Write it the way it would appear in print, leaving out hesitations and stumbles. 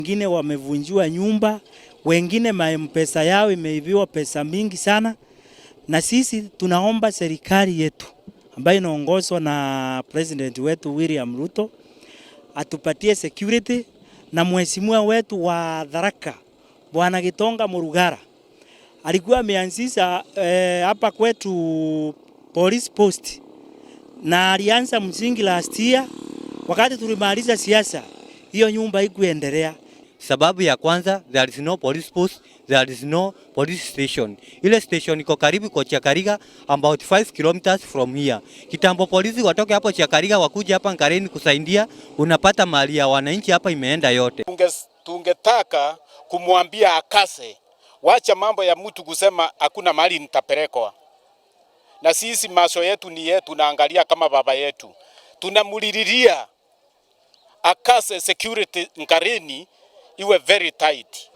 Wengine wamevunjiwa nyumba, wengine pesa yao imeibiwa pesa mingi sana, na sisi tunaomba serikali yetu ambayo inaongozwa na president wetu William Ruto atupatie security, na mheshimiwa wetu wa Tharaka Bwana Gitonga Murugara alikuwa ameanzisha hapa kwetu police post na alianza msingi last year. Wakati tulimaliza siasa, hiyo nyumba haikuendelea. Sababu ya kwanza, there is no police post, there is no police station. Ile station iko karibu kwa Chiakariga, about 5 kilometers from here. Kitambo polisi watoke hapo Chiakariga wakuja hapa Ngareni kusaidia, unapata mali ya wananchi hapa imeenda yote. Tungetaka kumwambia akase, wacha mambo ya mtu kusema hakuna mahali nitapelekwa. Na sisi macho yetu ni yetu, tunaangalia kama baba yetu, tunamulililia akase security Ngareni iwe very tight.